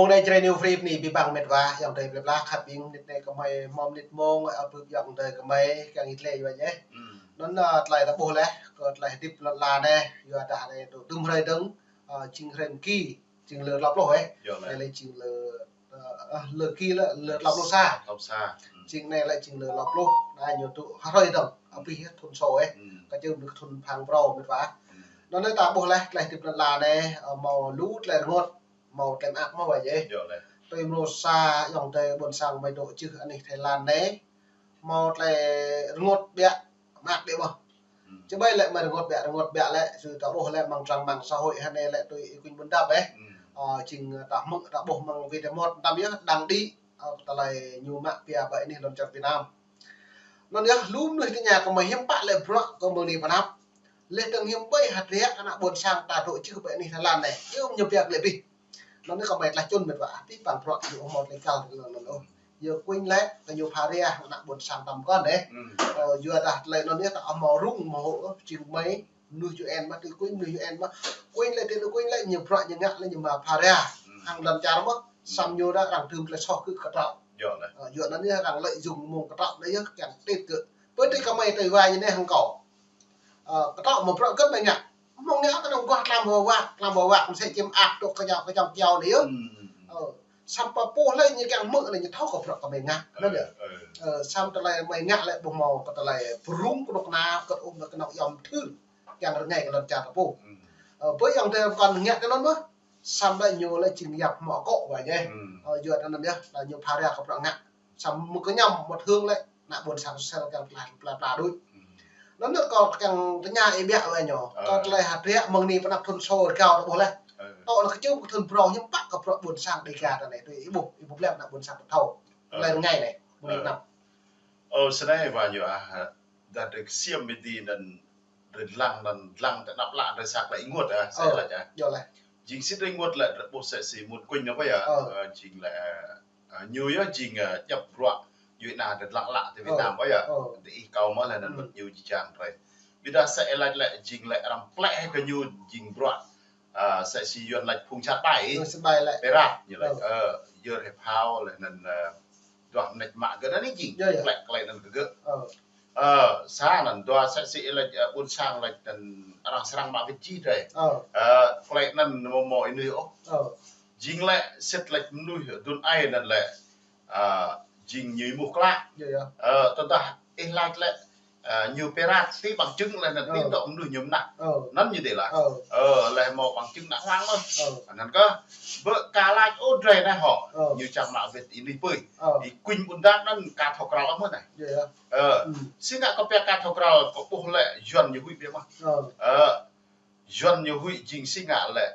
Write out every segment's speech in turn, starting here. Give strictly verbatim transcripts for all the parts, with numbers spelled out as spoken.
Anai Jrai New Free anai abih bang met wa, ayŏng adơi plơi pla khăp ƀing, mơnit anai gơmơi hmâo mơnit mông, ơ, bưp ayŏng adơi gơmơi, kiăng ih tlĕ wa yơh. Hmm. Anŭn, ơ, tơlơi ta ƀuh laih, kơ tơlơi hơdip lŏn ala anai, yua dah anai tŭ tŭm hrơi dơ̆ng, ơ, jing hrơi mơki, jing lơ klâo pluh, ơ. Yơh, anai lĕ jing lơ, ơ, ơ, lơ ki lĕ, lơ klâo pluh sa. Klâo pluh sa. Hmm. Jing anai lĕ jing lơ klâo pluh, anai ñu tŭ hrơi dơ̆ng, abih thŭn sô, ơ. Hmm. Kơ jơ̆ mơ̆ng thŭn phang prŏng met wa. Hmm. Anŭn anai ta ƀuh laih, tơlơi hơdip lŏn ala anai, ơ, hmâo lu tơlơi rơngot, hmâo tơlơi mơak mơ̆ wa yơh. Yơh lĕ. Tui mrô sa ayŏng adơi ƀôn sang gơmơi dŏ čư̆ anih Thái Lan anai. Hmâo tơlơi rơngot biă, mơak biă mơ̆n. Hmm. Či ƀai lĕ gơmơi rơngot biă, rơngot biă lĕ, sui ta ƀuh lĕ mơ̆ng trang mạng xã hội hơnai lĕ tui ih kuñ ƀun dăp, ơ. Hmm. Ơ, jing ta hmư̆, ta ƀuh mơ̆ng video mơ̆t tam yơh, đang đĭ, ơ, tơlơi ñu mă pia ƀơi anih lŏn čar Việt Nam. Anŭn yơh, lu mơnuih tơña gơmơi hiư̆m pă lĕ bruă gơmơi anai pơanăp. Lĕ dơ̆ng hiư̆m ƀai hơdră ană ƀôn sang ta dŏ čư̆ ƀơi anih Thái Lan anai. Yơh ñu pia lĕ abih. Anŭn anai gơmơi tlaih čun met wa, abih bang bruă ñu hmâo tơlơi kal anŭn ôh. Yua kuñ lĕ, kơ ñu pha rai ană ƀôn sang ta mơkŏn ơ. Hmm. Ơ, yua dah tơlơi anŭn yơh ta hmâo rŭng hmâo, ơ, jing gơmơi, mơnuih U N mơ̆, tui kuñ mơnuih U N mơ̆. Kuñ lĕ, tui kuñ lĕ, ñu bruă ñu ngă lĕ ñu mă pha rai. Hmm. Hăng lŏn čar mơ̆, hmm, samơ̆ ñu dah arăng tŭm tơlơi soh kơ kơtrâo. Yơh lĕ. Ơ, yua anŭn yơh arăng lợi dụng mông kơtrâo anai yơh kiăng tĭt kơ. Pơ tui gơmơi tui wa ñu anai hăng kâo. Ơ, kơtrâo mơ̆ bruă gơ̆t mơ̆ ngă. Mơ̆ ngă kơ anŭn guah tlam hơwă, tlam hơwă, mơ̆ sĕ čim ăt dŏ kơ jao, kơ jao kiao anai yơh. Hmm. Ơ, samơ̆ pô lĕ ñu kiăng hmư̆ anai ñu thâo kơ bruă gơmơi ngă. Anŭn yơh. Ơ, ơ. Ơ, samơ̆ tơlơi gơmơi ngă lĕ ƀu hmâo kơ tơlơi pơrŭng kơnuk kơna, kơ ung kơ kơnuk yom thư. Kiăng rơngai kơ lŏn čar ta pô. Hmm. Ơ, ƀơi ayŏng adơi pơkŏn ngă kơ anŭn mơ̆. Samơ̆ lĕ ñu lĕ jing yap hmâo akŏ wa yơh. Hmm. Ơ, yua anŭn yơh, lĕ ñu pha rai kơ bruă ngă. Samơ̆ mơ̆ kơ ñu mơ̆ hơ̆ng lĕ, ană ƀôn sang sel kiăng pla, pla, pla đôč. Hmm. Anŭn yơh kâo kiăng tơña ih biă wa ñu. Ơ. Kơ tơlơi hơdră mơ̆ng anai pơanăp thŭn sô rơgao ta ƀuh laih. Ơ. Tŏ anŭn kơ čư̆ thŭn prŏng hiư̆m pă kơ bruă ƀôn sang Dêga ta anai tui ih ƀuh, ih ƀuh lĕ ană ƀôn sang ta thâo. Ơ. Tơlơi rơngai anai, ƀu anai. Ơ. Anŭn. Ơ, snei wa ñu ah, dah drơi ksiêm mơ̆ dih anŭn drơi lăng anŭn lăng tơ anăp lă drơi sa tơlơi ih rơngot ah, sa tơlơi ah. Yơh lĕ. Jing sĭt rơngot lĕ drơi ƀuh sĕ si mŭt kuñ anŭn ƀai ah. Ơ. Ơ, jing lĕ, ơ, ñu yơh jing, ơ, djŏp bruă, yua anai drơi lăng lă tơ Việt Nam ƀai ah. Ơ. Tơ ih kâo mơ̆ lĕ anŭn, hmm, mŭt ñu jih jang drơi. Ƀiădah sĕ ih laĭ lĕ jing lĕ arăng plĕ kơ ñu jing bruă, ơ, sĕ si Yuan laĭ phung sat ƀai. Ơ, sat ƀai lĕ. Pê rat ñu laĭ. Ơ. Ơ, yơh rơhai phao lĕ anŭn, ơ, duah mơneč mă gơ̆ anŭn jing. Yơh, yơh. Plĕ tơlơi anŭn kơ gơ̆. Ơ. Ơ, sa anŭn, dua sĕ si ih laĭ, ơ, ƀôn sang laĭ anŭn arăng srăng mă wĭt jih drơi. Ơ. Ơ, tơlơi anŭn mơ̆ mơ̆ ih nuih ôh. Ơ. Jing lĕ sĭt laĭ mơnuih dun ai anŭn lĕ, ơ, jing ñu êmuh klă. Yơh, yơh. Ơ, tơdah ih laĭ lĕ, ơ, ñu pê rat, ti bằng chứng lĕ anŭn, ti, ơ, dŏ mơnuih ñu mơnă. Ơ. Anŭn ñu dih laĭ. Ơ. Ơ, lĕ hmâo bằng chứng đàng hoàng mơ̆. Ơ. Anŭn kơ, ƀơi ka laĭ ôh drơi anai hŏ. Ơ. Ñu čang mă wĭt ih nuih pơi. Ơ. Ih kuñ ƀun dăp anŭn ka thâo krăl mơ̆ anai. Yơh, yơh. Ơ. Hmm. Si ngă kơ pia ka thâo krăl kơ ƀuh lĕ Yuan ñu huĭ biă mơ̆. Ơ. Ơ. Yuan ñu huĭ jing si ngă lĕ.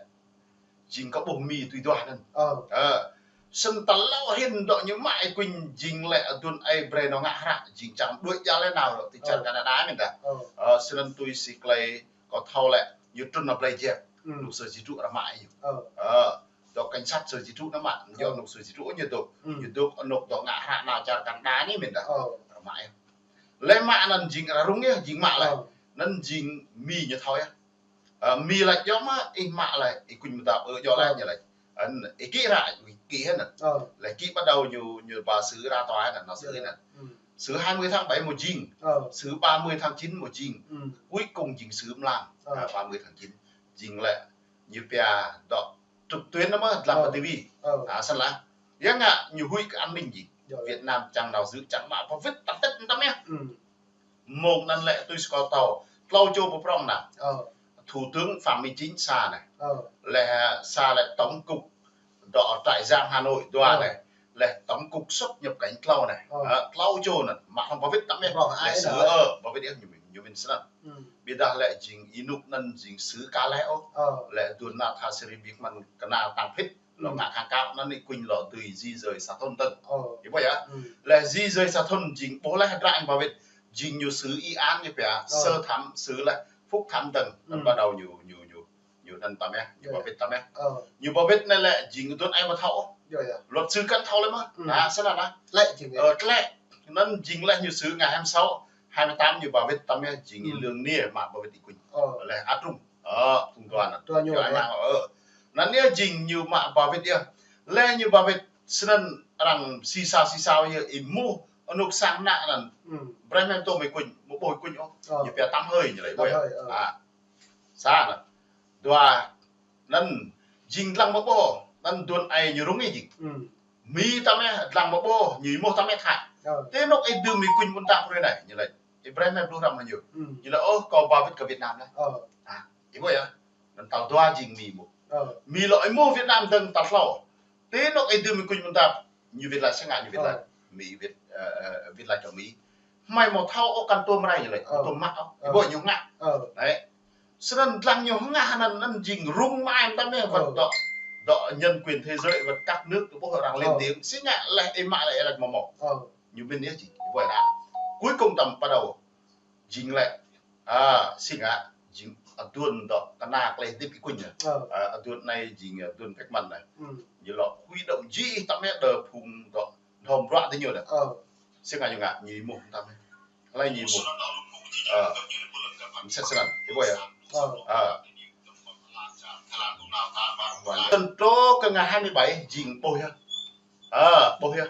Jing kơ ƀuh Mi tui duah anŭn. Ơ. Ơ. Snăn tơlơi hin dŏ ñu mă ih kuñ jing lĕ adun ai brơi nao ngă hră jing čang đuaĭ jal lĕ nao dŏ ti čar, ơ, Canada mơ̆n dah. Ơ. Ơ, snăn tui si tơlơi kâo thâo lĕ ñu trŭn nao blơi jep. Hmm. Anôk sơ jĭ trŭ arăng mă ñu. Ơ. Ơ. Dŏ cảnh sát sơ jĭ trŭ nao mă, dŏ, ơ, anôk sơ jĭ trŭ ñu dŏ. Hmm. Ñu dŏ anôk dŏ ngă hră nao čar Canada anai mơ̆n dah. Ơ. Arăng mă ñu. Lĕ mă anŭn jing arăng rŭng yơh, jing mă lĕ. Ơ. Anŭn jing Mi ñu thâo yơh. Ơ, Mi laĭ djŏ mơ̆, ih mă lĕ, ih kuñ mơdăp, ơ, djŏ lĕ, ơ, ñu laĭ. Anŭn, ih kĭ hră, ih kĭ hă anŭn. Ơ. Lĕ kĭ bắt đầu ñu, ñu ba sứ ra tòa hă anŭn, nao sứ, ơ, hă anŭn. Ơ. Sứ hai mươi tháng bảy mơ̆ jing. Ơ. Sứ ba mươi tháng chín mơ̆ jing. Ừ. Cuối cùng jing sứ mlam. Ơ. À, ba mươi tháng chín. Jing lĕ, ñu pia dŏ trực tuyến anŭn mơ̆, dlăng, ơ, pơ ti vi. Ơ. À, snăn lah. Yua ngă ñu huĭ kơ an ninh jing. Djŏ. Việt Nam čang nao sứ, čang mă pơwĭt tơlơi tơnap mơ̆n. Ừ. Mông anŭn lĕ tui si kâo thâo, tlâo čô pơprŏng anŭn. Ơ. Thủ tướng Phạm Minh Chính sa anai. Ơ. Lĕ sa lĕ tổng cục dŏ trại giam Hà Nội dua, ơ, anai. Lĕ tổng cục xuất nhập cảnh tlâo anai. Ơ. Ơ, tlâo čô anŭn, mă hlŏng pơwĭt tơnap mơ̆n. Pơprŏng lĕ ai sứ, ơ, pơwĭt yơh ñu mĭn, ñu mĭn snăn. Ừ. Ƀiădah lĕ jing ih anôk anŭn jing sứ ka lĕ ôh. Ơ. Lĕ dun nao tha Sri Bik mơ̆n kơna tăng phĭt. Lŏ, ừ, ngă khăng kăo anŭn ih kuñ lŏ dưi di rời xa thôn dơ̆ng. Ơ. Ih ƀuh yơh. Ừ. Lĕ di rời xa thôn jing ƀuh lĕ hơdră ih ba wĭt. Jing ñu sứ án ñu pia, ơ, sơ thẩm, sứ lĕ phúc thẩm dơ̆ng. Anŭn, ừ, bắt đầu ñu, ñu, ñu, ñu anŭn tơnap mơ̆n, ñu, djŏ, ba wĭt tơnap mơ̆n. Ơ. Ñu ba wĭt anai lĕ jing dun ai ƀu thâo ôh. Djŏ, djŏ. Luật sư kăn thâo lĕ mơ̆. Ừ. À, snăn lah. Lĕ jing, ơ, lĕ. Anŭn jing lĕ ñu sứ ngày hai mươi sáu, hai mươi tám ñu ba wĭt tơnap mơ̆n jing, ừ, ih lương anai mă ba wĭt ih kuñ. Ơ. Lĕ ăt rŭng. Ơ, phung dua anŭn. Dua ñu, dua anai, ơ. Anŭn yơh jing ñu mă ba wĭt yơh. Lĕ ñu ba wĭt snăn arăng sĭ sa sĭ sa yơh ih mŭt anôk sang anăn. Brei mơ̆ tơm ih kuñ, mơ̆ ƀuh ih kuñ ôh. Ñu pia tăm hơi ñu lĕ. Tăm hơi, ơ. Sa anăn. Dua anăn jing dlăng mơ̆ ƀuh, anăn aduôn ai ñu rŭng ih jing. Mi tăm ih dlăng mơ̆ ƀuh, ñu mŭt tăm ih thâo. Tơ anôk ih dưm ih kuñ ƀuôn ta prui anai, ñu lĕ. Ih brei mơ̆ blŭ hrăm hăng ñu. Ñu lĕ, ôh, kâo ba wĭt kơ Việt Nam anai. Ih ƀuh yơh. Anăn tal dua jing mi mŭt. Mi lŏ ih mŭt Việt Nam dơ̆ng tal tlâo. Tơ anôk ih dưm ih kuñ ƀuôn ta, ñu wĭt lač sĭt ngă ñu wĭt lač. Mi wĭt, ơ, ơ, wĭt lač kơ mi. Hmei mơ̆ thâo ôh kăn tơm rai ñu lĕ. Tơm mă ôh. Ih ƀuh ñu ngă. Anai. Snăn dlăng ñu hngah anăn, anăn jing rŭng mai mơtam yơh, wăt dŏ, dŏ nhân quyền thế giới, wăt các nước, ƀuh arăng lên tiếng. Sĭt ngă lĕ ih mă lĕ ih lač mơ̆ mơ̆. Ñu mĭn yơh jing. Ih ƀuh anăn. Cuối cùng tăm pơ đaŏ. Jing lĕ, a, sĭt ngă, jing aduôn dŏ kơnăl klei hơdip ih kuñ anai. A, aduôn anai jing aduôn Việt Nam anai. Ñu lŏ huy động jih tăm ih đơ phung dŏ hnŏm bruă tơ ñu anai. Sĭt ngă ñu ngă, ñu mŭt tăm ih. Hlei ñu mŭt. A, msĕ snăn, ih ƀuh yơh. A. Tơl truh kơ ngày hai mươi bảy jing ƀuh yơh. A, ƀuh yơh.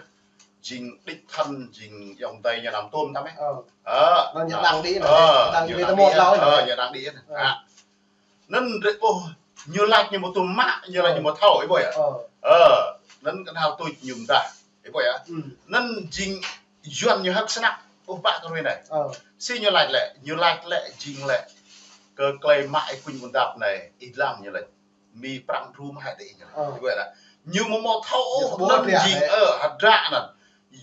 Jing đích thân, jing ayŏng adơi ñu năm tôm tăm ih. Ơ. Ơ. Anăn ñu đang đi anăn. Ơ, đang ñu đi đang tơmơ̆t đi, lâo ơ, anăn. Ñu đang đi anăn. Ơ. A. Anăn drei ƀuh ñu lač ñu mơ̆ tơm mă, ñu lač ñu mơ̆ thâo, ih ƀuh yơh. Ơ. Ơ. Anăn kơnăl tuč ñu mdah, ih ƀuh yơh. Anăn jing Yuăn ñu hơ̆k snăk, ƀuh ƀă kơ hruê anai. Ơ. Sĭt ñu lač lĕ, ñu lač lĕ, jing lĕ. Kơ klei mă ih kuñ ƀuôn dap anai, ih dlăng ñu lač. Mi prăng đru mơh hă dih ñu. Ơ. Ih ƀuh yơh. Ñu mơ̆ mơ̆ thâo ôh, anăn jing, ơ, hơdră anăn.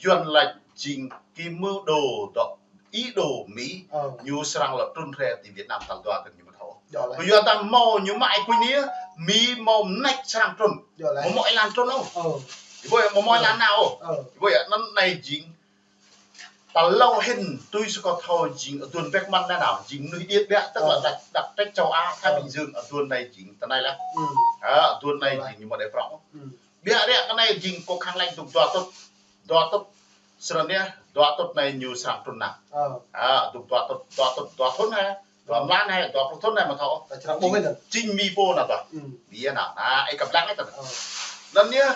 Yuăn lač jing cái mưu đồ dŏ, ý đồ Mi. Ơ. Ñu srăng lŏ trŭn rai ti Việt Nam tal dua kơ ñu mơ̆ thâo ôh. Yơh lĕ. Kơ yua ta mâo ñu mă ih kuñ anai, Mi mâo mnêč srăng trŭn. Yơh lĕ. Mơ̆ mơ̆ ih lăn trŭn ôh. Ơ. Ih ƀuh yơh, mơ̆ mơ̆ ih lăn nao ôh. Ơ. Ih ƀuh yơh, anăn anai jing Tal hlâo hĭn tui si kâo thâo jing aduôn Việt Nam anai nao, jing mnuih điêt biă, tức là đặt, đặt trách châu Á, Thái Bình Dương, aduôn anai jing tơ anai lĕ. A, aduôn anai jing ñu mơ̆ đe prŏng. Biă rĕ kơ anai jing kơ khăng lĕ dŭk dua tŭt, dua tŭt, snăn yơh, dua tŭt anai ñu srăng trŭn nao. A, dŭk dua tŭt, dua tŭt, dua thŭn hă, dua mlan hă, dua pluh thŭn hă mơ̆ thâo. Jing, jing Mi pô nao dua. Mi nao, nao, ih kăp lăng ih tơ. Anăn yơh,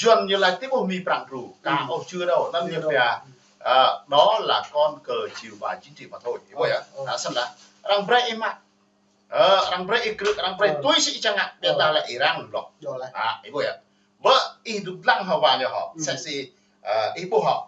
Yuăn ñu lač tơ ƀuh Mi prăng đru, ka ôh čư đaŏ, anăn yơh pia. Ơ, đó là con cờ chiêu bài chính trị mà thôi. Ih ƀuh yơh. Ơ, ơ. Ơ, snăn lah. Arăng brei ih mă. Ơ, arăng brei ih krư̆, arăng brei tui si ih čiăng ngă. Biă dah lĕ ih răng blŏk. Yơh lĕ. A, ih ƀuh yơh. Bơ ih dŭk dlăng hŏ wa ñu hŏ. Msĕ si, ơ, ih ƀuh hŏ.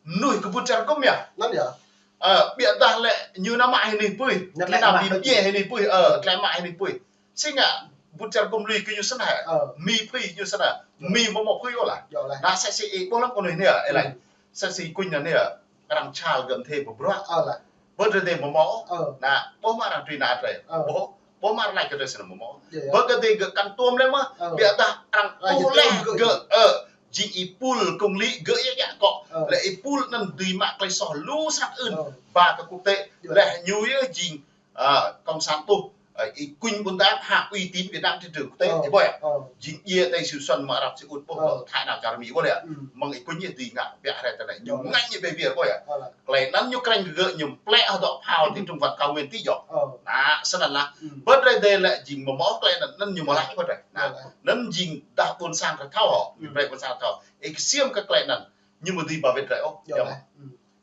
Mnuih kơ ƀut čar gŭm yơh. Anăn yơh. Ơ, biă dah lĕ ñu nao mă hĭ anih pui. Ñu klei mă hĭ anih pui. Ơ, klei mă hĭ anih pui. Sĭt ngă, ƀut čar gŭm lui kơ ñu snăn hă. Ơ. Mi pui ñu snăn hă. Mi mơ̆ mơ̆ pui ôh lah. Yơh lah. Nao msĕ si ih ƀuh lăm kơ anai anei, ơ, ih lač. Msĕ si kuñ anei anei, ơ, arăng čal gơ̆m thê ƀu bruă. Ơ lah. Ƀu drei dê mơ̆ mơ̆. Ơ. Nao, ƀuh mă arăng tui nao drei. Ơ. Ƀuh, ƀuh mă arăng lač kơ drei snăn mơ̆ mơ̆. Yơh, yơh. Ƀu kơ dê gơ̆ kăn tơm lĕ mơ̆. Ơ. Biă dah arăng ƀuh lĕ gơ̆, ơ, jing ih pul kông lĭ gơ̆ yơh yơh kâo. Ơ. Lĕ ih pul anăn dưi mă klei soh lu snăk ưn. Ơ. Ba kơ quốc tế. Yơh. Lĕ ñu yơh jing Ơ, cộng sản ƀuh, ơ, ih kuñ ƀuôn dap hă uy tín Việt Nam trên trường quốc tế, ơ, ih ƀuh yơh. Ơ. Jing djiê tơ Siu Xuân mă Arab Saudi ƀuh, ơ, dŏ Thái nao čar Mi ƀuh yơh. Mơ̆ng ih kuñ ñu dưi ngă biă rai tơ anai. Ñu ngă ñu bê biêr ƀuh yơh. Ơ. Klei anăn ñu krĕng gơ̆ ñu plĕ hŏ dŏ phao ti Trung Văn cao nguyên ti jŏ. Ơ. Nao, snăn lah. Ƀu drei dê lĕ jing mơ̆ mơ̆ klei anăn, anăn ñu mơ̆ lač ƀu drei. Nao, anăn jing dah ƀuôn sang kơ thâo hŏ. Ñu brei ƀuôn sang thâo. Ih ksiêm kơ klei anăn. Ñu mơ̆ dưi ba wĭt drei ôh. Yơh mơ̆.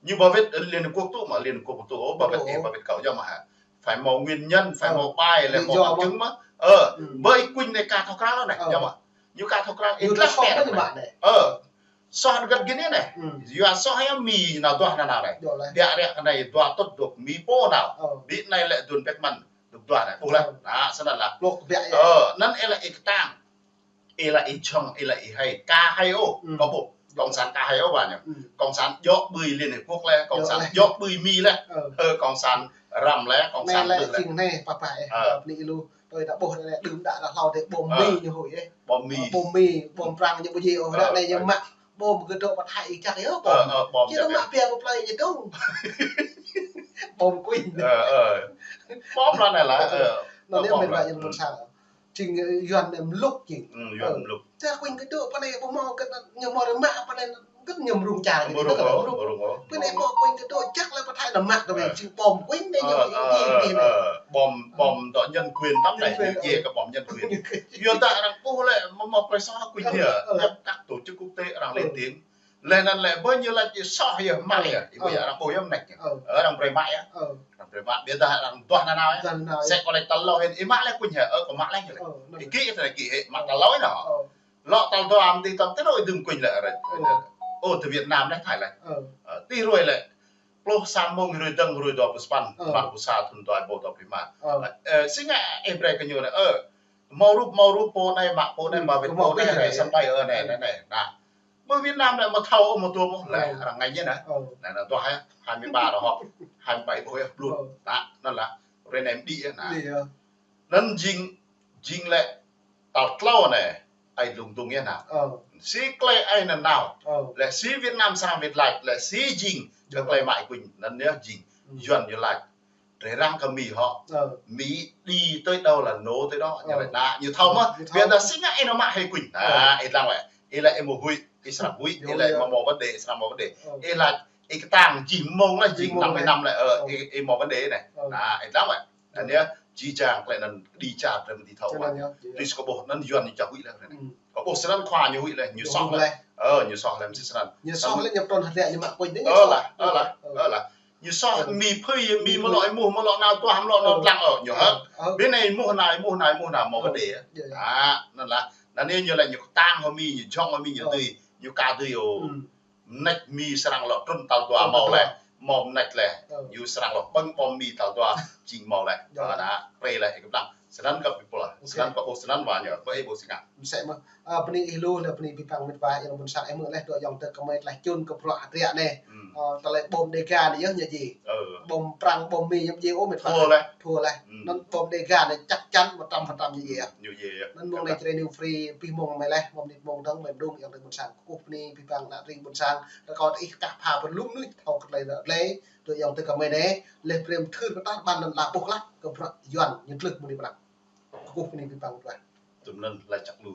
Ñu ba wĭt Liên Hợp Quốc tŭ mơ̆, Liên Hợp Quốc tŭ ôh, ba wĭt ih, ba wĭt kâo yơh mơ̆ hă. Phải mâu nguyên nhân, phải mâu ƀai, lĕ mâu bằng chứng mơ̆. Ơ, ƀơi kuñ anei ka thâo krăn anei, yơh mơ̆. Ñu ka thâo krăn, ih dlăng pĕ anei. Ơ, soh găt gơ̆ anei. Yua soh yơh Mi nao dua nao nao anei. Biă rĕ kơ anei dua tŭt dŭk Mi pô nao. Ƀi anei lĕ aduôn Việt Nam dŭk dua anei. Ƀuh lah, nao, snăn lah. Ơ, anăn ih lĕ ih ktang. Ih lĕ ih čŏng, ih lĕ ih hai, ka hai ôh, kâo ƀuh. Cộng sản ka hai ôh ba ñu. Cộng sản djŏ ƀơi Liên Hợp Quốc lĕ, cộng sản djŏ ƀơi Mi lĕ. Ơ, cộng sản răm lĕ, cộng sản lĕ. Anei lĕ jing anei, pă pă ih. Ơ. Anei lu, tui ta ƀuh anei đưm đă dah hlâo dih bom Mi ñu huĭ ih. Bom Mi. Bom Mi, bom Prăng ñu ƀu djơ̆ ôh, anei ñu mă bom kơ dŏ pă thai ih čăk ih bom. Ơ, ơ, bom. Či ñu mă biă ƀu plơi ñu dŏng. Bom kuñ. Ơ, ơ. Bom lah anei lah, ơ. Anăn ñu mĭn lah ñu ƀuôn sang. Jing, ơ, Yuăn anei mluk jing. Yuăn mluk. Tơ kuñ kơ dŏ pơ anei ƀu mâo kơ ñu mâo rơmah pơ anei Kơ ñu mơrŭng čar ñu, mơrŭng, mơrŭng. Mơrŭng. Pơ anai ƀu quên kơ dŏ čăk lĕ pơthai nă mă kơ ƀing, ơ, jing bom quên anai ñu, ơ, ñu, ơ, ñu, ơ, bom, bom dŏ nhân quyền tắm anai, nhân quyền, ñu, ơ, jing kơ bom nhân quyền. Yua dah arăng ƀuh lĕ mơ̆ mơ̆ plơi soh quên ñu, ơ, ơ, jăk kăk tổ chức quốc tế arăng, ơ, lên tiếng. Lĕ anŭn lĕ ƀơi ñu laĭ soh yơh, mă yơh, ơ, ih ƀuh yơh, arăng ƀuh yơh mơneč. Ơ. Ơ, arăng brơi mă yơh. Ơ. Arăng brơi mă, biă dah arăng duah nanao yơh. Duah nanao yơh. Sĕ kơ laĭ tal hlâo hĭ, ih mă lĕ quên hĭ, ơ, kơ mă lĕ. Ơ, anŭn. Ih kĭ tơ anai kĭ hĭ, mă tal hlâo yơh anŭn. Ơ. Lŏ tal dua mơ̆n tui tăm tơlơi đưm kuñ lĕ rĕč. Ơ. Ơ, tơ Việt Nam lĕ Thái lĕ. Ơ. Ơ, tui ruai lĕ. Pluh sa mông ruai dơ̆ng ruai dua pluh sapăn, ơ, mlan pluh sa thun dua rơbâo dua pluh lima. Ơ. Ơ, ơ, si ngă ih brơi kơ ñu lĕ, ơ. Hmâo rup, hmâo rup pô anai, mă pô anai, ơ, mă wĭt pô anai, sân bay, ơ, anai, anai, anai. Nă. Mơ̆ Việt Nam lĕ mơ̆ thâo, ơ, mơ̆ tuôm, ơ, lĕ, ơ, arăng ngă ñu nă. Ơ. Nă, nă, dua hai, hai mươi ba đó họp, hai mươi bảy ƀuh yơh, blŭt. Ơ. Nă, nă lah, rơnêm đĭ yơh, nă. Đĭ yơh. Anŭn jing, jing lĕ, tal tlâo anai, ơi lung tung yơh nă. Ơ. Si klei ơi nanao. Ơ. Lĕ si Việt Nam srăng wĭt lač, lĕ si jing, kơ klei mă kuñ, anŭn yơh jing, ơ, Yuan ñu lač. Drơi răng kơ Mi hŏ. Ơ. Mi đi tới đâu là nổ tới đó, ñu lač nă, ñu thâo mơ̆. Ơ, ñu thâo. Biă dah si ngă ih nao mă hĭ kuñ. Nă, ơ, ih lăng lĕ. Ih lĕ ih hmâo huĭ, ih srăng huĭ, ơ, ih lĕ ih hmâo, hmâo vấn đề, ih srăng hmâo vấn đề. Ơ. Ih lač, ih kơtang jing mông lĕ, jing, jing mông năm mươi lĕ, năm lĕ, ơ, ơ, ih, ih hmâo vấn đề anai. Ơ. Nă, ih lăng lĕ. Anŭn yơh, jih jang klei anŭn kơđi čar drơi mơ̆n ih thâo. Čar anŭn yơh. Tui kơ ƀuh anŭn Yuan ñu čang huĭ lĕ. Ơ. Kơ ƀuh snăn khua ñu huĭ lĕ, ñu soh lĕ. Ơ, ñu soh lĕ, mơ̆ si snăn. Ñu soh lĕ, ñu pơtrŭn hơdră ñu mă kuñ anai, ñu soh. Ơ lah, ơ lah, ơ lah. Ñu soh, Mi phưi, Mi mơ̆ lŏ ih ƀuh, mơ̆ lŏ nao duah, mơ̆ lŏ nao lăng, ơ, ñu hơ̆k. Ơ. Biă anai ih ƀuh anai, ih ƀuh anai, ih ƀuh anai, hmâo vấn đề. Ơ. Nă, anŭn lah. Anŭn yơh ñu lĕ ñu kơtang hŏ Mi, ñu jŏng hŏ Mi, ñu dưi, ñu ka dưi ôh. Mơneč Mi srăng lŏ trŭn tal dua hmâo lĕ, hmâo mơneč lĕ. Ơ. Ñu srăng lŏ ƀơ̆ng bom Mi tal dua jing hmâo lĕ. Ơ, nă, pre lĕ, ih kơplah. Snăn kơ ƀuh pô lah. Snăn kơ ƀuh snăn wa ñu, ƀơi ih ƀuh si ngă. Msĕ mơ̆. Ơ, bơni ih lu lĕ bơni abih bang met wa ayŏng ƀuôn sang ih mơ̆ lĕ, dŏ ayŏng tơ kơmơi tơlơi čun kơ bruă hơdră anai. Ơ, tơlơi bom Đêga anai yơh ñu jing. Ơ. Bom Prăng, bom Mi ñu jing ôh met wa. Thua lĕ. Thua lĕ. Anŭn bom Đêga anai chắc chắn một trăm phần trăm ñu jing. Ñu jing. Anŭn mơ̆ng anai Jrai New Free, abih mông mơi lĕ, mơ̆ng mơnit mông dơ̆ng mơi mơdung, ayŏng tơ ƀuôn sang kơkuh bơni abih bang ană tring ƀuôn sang. Rơkâo tơ ih kah pha pơlŭm nuih thâo kơ tơlơi lĕ, dŏ ayŏng tơ kơmơi anai, lĕ brơi mơthưr kơ ta ƀăn anŭn lah ƀuh lah, kơ bruă Yuan ñu tlưh mơ̆ng anai pơ anăp. Kơkuh bơni abih bang met wa. Tui anŭn laĭ čăk lu.